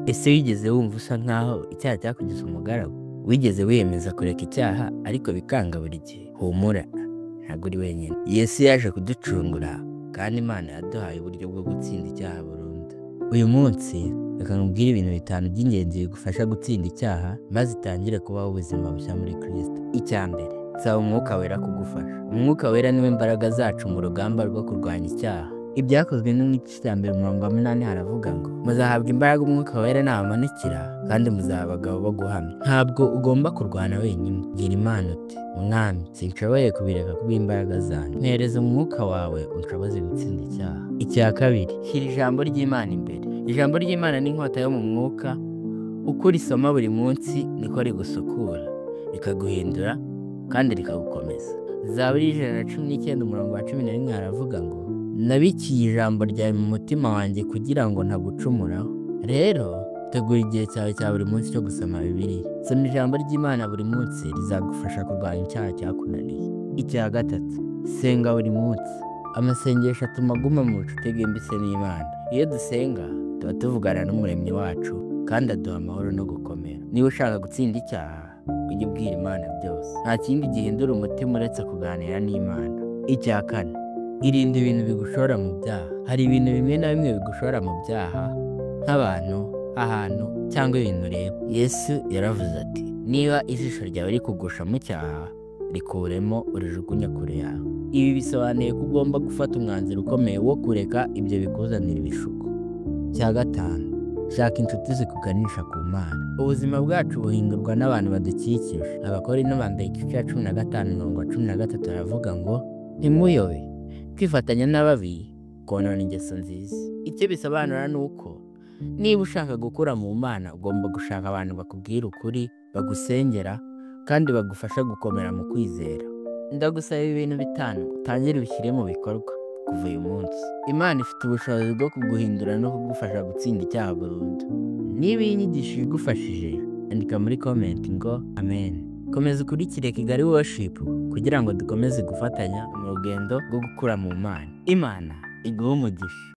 Ese wigeze wumva usa nkaho icyaha cyakugize umugaragu? Wigeze wiyemeza kureka icyaha ariko bikanga buri gihe? Humura, ntabwo uri wenyine. Yesu yaje kuducungura kandi Imana yaduhaye uburyo bwo gutsinda icyaha burundu. Uyu munsi reka nkubwire ibintu bitanu by'ingenzi bigufasha gutsinda icyaha maze utangire kubaho ubuzima bushya muri Kristo. Icya mbere, saba Umwuka Wera kugufasha. Umwuka Wera niwe mbaraga zacu mu rugamba rwo kurwanya icyaha. Ibyakozwe n'igice cya 1 umurongo wa 8 haravuga ngo muzahabwa imbaraga Umwuka Wera nabamanukira kandi muzaba abagabo bo guhamya. Ntabwo ugomba kurwana wenyine. Bwira Imana uti: Mwami, sinshoboye kubireka kubw'imbaraga zanjye, mpereza umwuka wawe unshoboze gutsinda icyaha. Icya kabiri, shyira ijambo ry'Imana imbere. Ijambo ry'Imana ni inkota yo mu mwuka, uko urisoma buri munsi niko rigusukura, rikaguhindura kandi rikagukomeza. Zaburi 119 umurongo wa 11 haravuga ngo nabikiye ijambo ryawe mu mutima wanjye kugira ngo ntagucumuraho. Rero tegura igihe cyawe cya buri munsi cyo gusoma Bibiliya. Soma ijambo ry'Imana buri munsi, rizagufasha kurwanya icyaha cyakunaniye. Icya gatatu, senga buri munsi. Amasengesho atuma aguma mu bucuti bwimbitse n'Imana. Iyo dusenga tuba tuvugana n'Umuremyi wacu kandi aduha amahoro no gukomera. Niba ushaka gutsinda icyaha, ujye ubwira Imana byose. Nta kindi gihindura umutima uretse kuganira n'Imana. Icya kane, irinde ibintu bigushora mu byaha. Hari ibintu bimwe na bimwe bigushora mu byaha, nk'abantu, ahantu cyangwa ibintu ureba. Yesu yaravuze ati: niba ijisho ryawe rikugusha mu cyaha, rikuremo urijugunye kure yawe. Ibi bisobanuye ko ugomba gufata umwanzuro ukomeye wo kureka ibyo bikuzanira ibishuko. Icya gatanu, shaka inshuti zikuganisha ku Mana. Ubuzima bwacu buhindurwa n'abantu badukikije. Abakorinto ba mbere igice cya 15 umurongo wa 13 haravuga ngo ntimuyobe, kwifatanya n'ababi konona ingeso nziza. Icyo bisobanura ni uko niba ushaka gukura mu Mana, ugomba gushaka abantu bakubwira ukuri, bagusengera kandi bagufasha gukomera mu kwizera. Ndagusaba ibintu bitanu utangire ubishyire mu bikorwa kuva uyu munsi. Imana ifite ubushobozi bwo kuguhindura no kugufasha gutsinda icyaha burundu. Niba iyi nyigisho igufashije, andika muri comment ngo amen. Komeza ukurikire Kigali Worship kugira ngo dukomeze gufatanya mu rugendo rwo gukura mu Mana. Imana iguhe umugisha.